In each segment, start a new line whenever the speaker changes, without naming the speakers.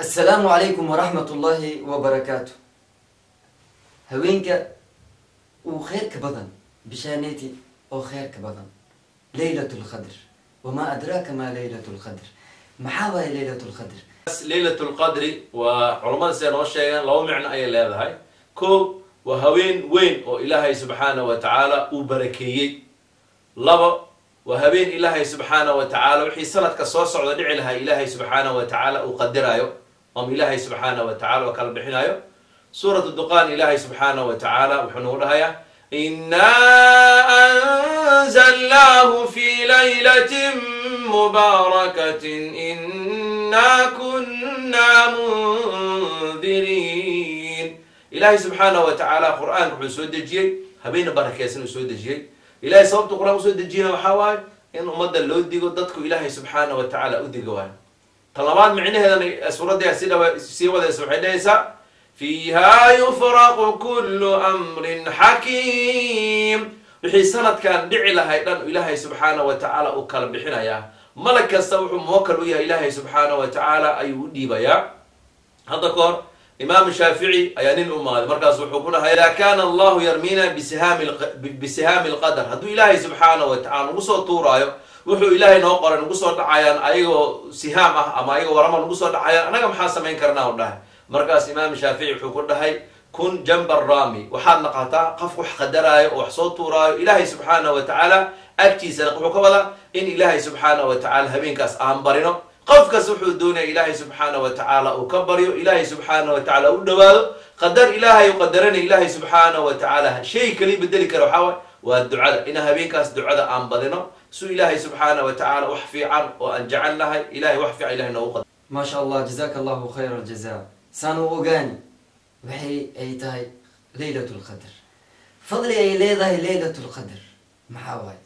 Assalaamu calaykum waraxmat ullaahi wabarakaatu. Haweenka uu khayrka badan, bishaaneeti oo khayrka badan, Leylat Lqadr. Wamaa adraaka maa Leylat Lqadr? Maxaa waaye Leylat Lqadr?
Leylat Lqadri waa, culammada siday noo sheegeen, laba micno ayay leedahay. Ko, waa haween weyn oo Ilaahay subxaana wa tacaala uu barakeeyey. Labo, waa habeen Ilaahay subxaana wa tacaala wixii sanadka soo socda dhici lahaa Ilaahay subxaana wa tacaala uu qadaraayo ama Ilaahay subxaana wa tacala oo kala bixinayo. Suuratu Duqaan Ilaahay subxaana wa tacaala wuxuu nagu dhahayaa: "Innaa anzalnaahu fi laylatin mubaarakatin, innaa kunnaa mundiriin." Ilaahay subxaana wa tacaala Qur-aanka wuxuu soo dejiyey habeena barakeysan uu soo dejiyey. Ilahay sababtu Qur-aanka usoo dejiyena waxaa waaye in ummadda loo digo, dadku Ilaahay subxaana wa tacaala u digo waayo. Tan labaad micnaheedana suuradda sii wadaysa, waxay dhahaysaa: "Fiiha yufraqu kullu amrin xakiim." Wixii sanadkan dhici lahay dhan Ilaahay subxaana wa tacaala uu kala bixinayaa. Malag kasta wuxuu muwakal u yahay Ilaahay subxaana wa tacaala ayuu u dhiibayaa. Hadda ka hor Imaam Shaafici ayaa nin umaaday, markaas wuxuu ku dhahay: "Idaa kaana Allahu yarmiina bisihaami lqadar," hadduu Ilaahay subxaana wa tacala nagu soo tuuraayo wuxuu Ilaahay noo qoray, nagu soo dhacayaan ayagoo sihaam ah ama ayagoo warama nagu soo dhacayaan, annaga maxaa samayn karnaa? U dhahay. Markaas Imaam Shaafici wuxuu ku dhahay: "Kun jamba rami, waxaad naqataa qof wax qadaraayo oo wax soo tuuraayo Ilaahay subxaana wa tacaala agtiisana." Wuxuu ka wadaa in Ilaahay subxaana wa tacaala habeenkaas aan barino, qof kasta wuxuu doonaya Ilaahay subxaana wa tacaala uu ka baryo, Ilaahay subxaana wa tacaala u dhawaado. Qadar Ilaahay u qadarana Ilaahay subxaana wa tacaala shay kali bedeli kara waxaa waay waa ducada, inaan habeenkaas ducada aan badino su Ilaahay subxaana wa tacaala wax fiican oo aan jecel nahay Ilahay wax fiican Ilahay noogu qadar.
Maa sha Allah, jazaaka Allahu khayra aljaza. Saan u ogaani waxay ay tahay Leylat Lqadr, fadli ay leedahay Leylat Lqadr maxaa waaye?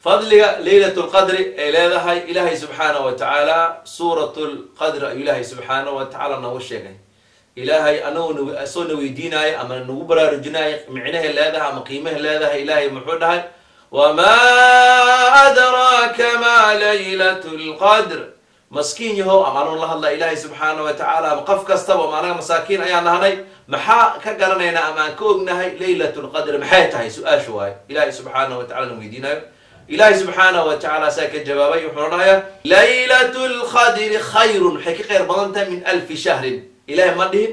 Fadliga Leylat Lqadri ay leedahay, Ilaahay subxaana wa tacaala Suurat Lqadr ayuu Ilaahay subxaana wa tacaala noogu sheegay. Ilaahay anagoo soo na weydiinaayo ama nagu baraarujinaayo micnahay leedahay ama qiimahay leedahay, Ilaahay muxuu dhahay? "Wamaa adraaka ma Laylat Lqadr." Maskiin yahow, ama anuu la hadla Ilaahay subxaana wa tacaala ama qof kastaba, ama anaga masaakiin ayaan nahnay, maxaa ka garanaynaa ama aan ka ognahay Laylat Lqadr maxay tahay? Su-aasha waayo Ilaahay subxaana wa tacala na weydiinayo. Ilaahay subxaana wa tacaala saa ka jawaabay, wuxuuna dhahayaa: "Laylat Lqadri khayrun," waxay ka khayr badan tahay, "min alfi shahrin." Ilahay ma dhihin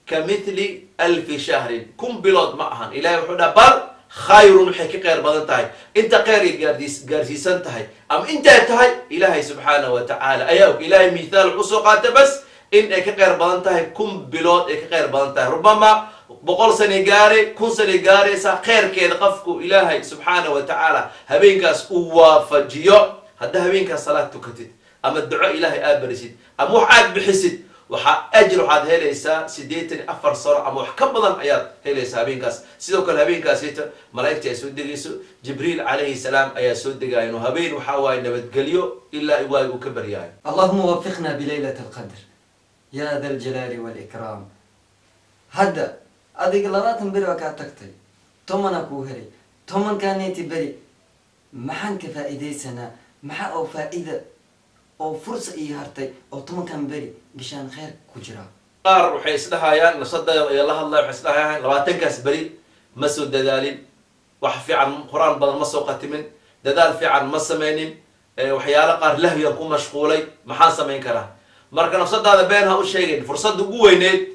ka mithli alfi shahrin, 1000 bilood ma ahan. Ilahay wuxuu dhaha: bal khayrun, waxay ka khayr badan tahay. Inta khayr ay gaarsiisan tahay ama intay tahay Ilaahay subxaana wa tacaala ayaa og. Ilahay mithaal wuxuu soo qaatay bas in ay ka khayr badan tahay 1000 bilood ay ka khayr badan tahay. Rubama 100 sane gaare, 1000 sane gaaraysa khayrkeeda, qofku Ilaahay subxaana wa tacaala habeenkaas uu waafajiyo. Hadda habeenkaas salaad tukatid ama duco Ilaahay aad barisid ama wax aad bixisid, waxaa ajir waxaad helaysaa 84 sano ama wax ka badan ayaad helaysaa habeenkaas. Sidoo kale habeenkaasita malaa'igta ay soo degayso, Jibriil calayhi salaam ayaa soo degayan. Habeen waxaa waaye nabadgelyo ilaa waagi uu ka baryaayo.
Allahuma wafiqna bilaylat alqadr ya da aljalaali walikraam. Hadda adiga 20 beri waa kaa tagtay, 10-aa kuu helay. 10-kaaneti beri maxaan ka faa'iidaysanaa? Maxaa oo faa-ida oo fursa ii hartay oo 10-kan beri bishaan kheyr ku jiraa?
Qaar waxay isdhahayaan, nafsadayda ayaa la hadlaya, waxay isdhahayaan: 20-kaas beri ma soo dadaalin, wax fiican, Qur-aan badan ma soo khatimin, dadaal fiican ma sameynin, waxyaalo qaar lahwiyan ku mashquulay, maxaan samayn karaa? Marka nafsadaada been ha u sheegin. Fursadda ugu weyneed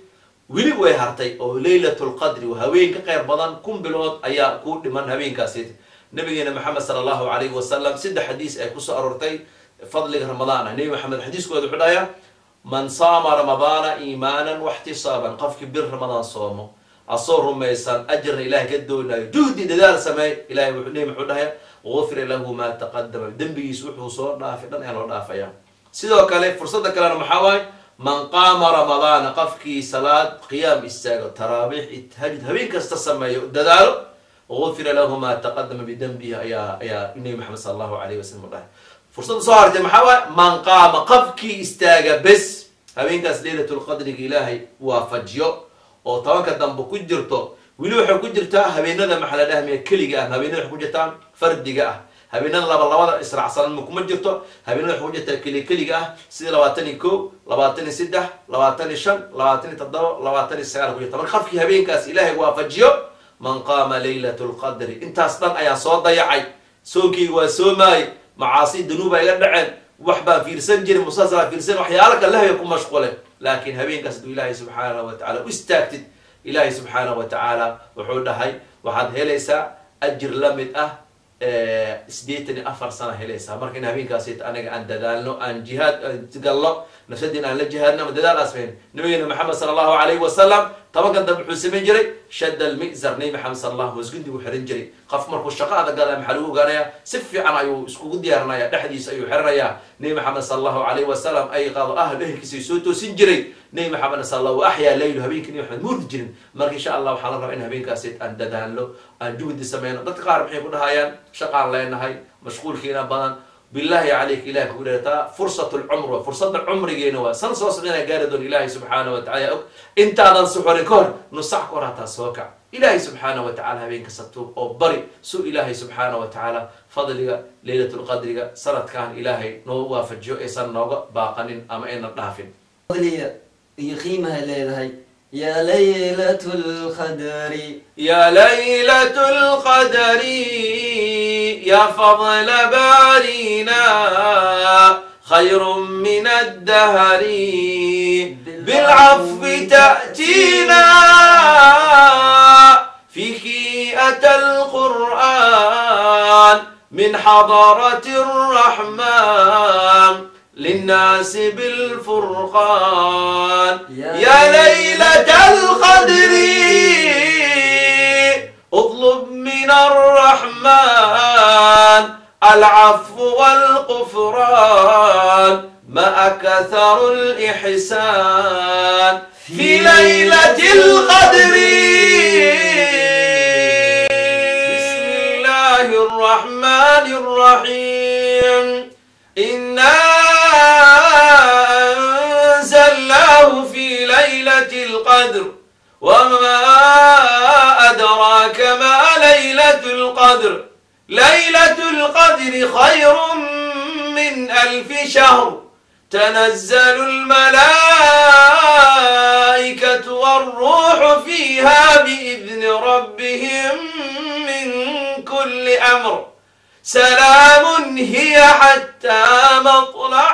weli way hartay oo Leylat Lqadri waa haween ka kheyr badan 1000 bilood ayaa ku dhiman. Habeenkaasi nabigeena Maxamed sala Allahu alayhi wasalam saddex xadiis ay kusoo aroortay fadliga Ramadaan ah. Nebi Maxamed xadiiskooda wuxuu dhahayaa: "Man saama Ramadaana iimaanan waxtisaaban," qofkii bir Ramadaan soomo asoo rumaysan, ajarna Ilahay ka doonayo, juhdi dadaal sameey, Ilahay nebi muxuu dhahaya? "Gufira lahu maa taqadama," dembigiis wuxuu soo dhaafay dhan ayaa loo dhaafaya. Sidoo kale fursadda kalena maxaa waaye? "Man qaama Ramadaana," qofkii salaad qiyaam istaago, taraabiix, tahajud habeen kasta sameeyo, dadaalo, "gufira lahu maa taqadama bidembihi," ayaa Nebi Maxamed sala Allahu alayh wasalam u dhahay. Fursadda soo hartay maxaa waaye? Man qaama, qofkii istaaga bes habeenkaas Leylatulqadriga Ilaahay waafajiyo oo 10-ka dambe ku jirto. Weli waxay ku jirtaa habeenada, maxaa la dhahmaya, keliga ah, habeenada waxay ku jirtaa fardiga ah. Habeenada laba labada israacsan ma kuma jirto. Habeenada waxay ku jirtaa keli keliga ah, sida 21, 23, 25, 27, 29 ku jirta. Marka qofkii habeenkaas Ilaahay waafajiyo, man qaama laylat lqadri, intaas dhan ayaan soo dayacay, soonkeyga waa soomaayey, macaasi dunuuba iga dhaceen, wax baan fiirsan jirin, musalsal baan fiirsan, waxyaalo kale lahaya ku mashqule, laakiin habeenkaas hadduu Ilaahay subxaanahu wa tacala u istaagtid, Ilaahay subxaanahu wa tacaala wuxuu dhahay waxaad helaysaa ajir la mid ah 84 sana helaysaa. Marka in habeenkaasi anaga aan dadaalno, aan jihaad galno, nafsadeen aan la jihaadno ama dadaal aan samayn. Nabigeena Maxamed sala Allahu alayhi wasalam 10-kan dambe wuxuu samayn jiray shadda almizar. Nabi Maxamed sala Allah hoosgundi buu xiran jiray. Qof markuu shaqo adag galaya maxaa lagu ogaanayaa? Si fiican ayuu iskugu diyaarinaya, dhexdiisa ayuu xiranayaa. Nabi Maxamed sala Allahu alayhi wasalam ay qaado ahlu ehelkiisa ay soo toosin jiray. Nabi Maxamed sala Allah axyaa leylu, habeenkii Nabi Maxamed muurdi jirin. Marka insha Allah waxaa la rabaa in habeenkaasi aan dadaalno, aan juhdi sameyno. Dadka qaar maxay ku dhahayaan? Shaqaan leenahay, mashquulkiina badan. Billahi calayk, ilahi kugu dheerataa, fursat lcumr wa fursadda cumrigeena waa san soo socda inaan gaari doono, Ilaahay subxaana wa tacala og. Intaadan suxurin ka hor, nus sac ka hor hataa soo kac, Ilaahay subxaana wa tacala habeenka satuub oo bari su Ilaahay subxaana wa tacaala fadliga leylatulqadriga sanadkan Ilaahay noo waafajiyo, aysan nooga baaqanin ama aynan dhaafin.
Fadliga iyo qiimaha leedahay yaa laylat lqadri.
يا ليلة القدر يا فضل بارينا، خير من الدهر، بالعفو تأتينا، فيك أتى القرآن من حضرة الرحمن للناس بالفرقان. يا ليلة القدر اطلب من الرحمن العفو والغفران، ما أكثر الإحسان في ليلة القدر. بسم الله الرحمن الرحيم. إنا أنزلناه في ليلة القدر، وما أدراك ما ليلة القدر. ليلة القدر خير من 1000 شهر، تنزل الملائكة والروح فيها بإذن ربهم من كل أمر، سلام هي حتى مطلع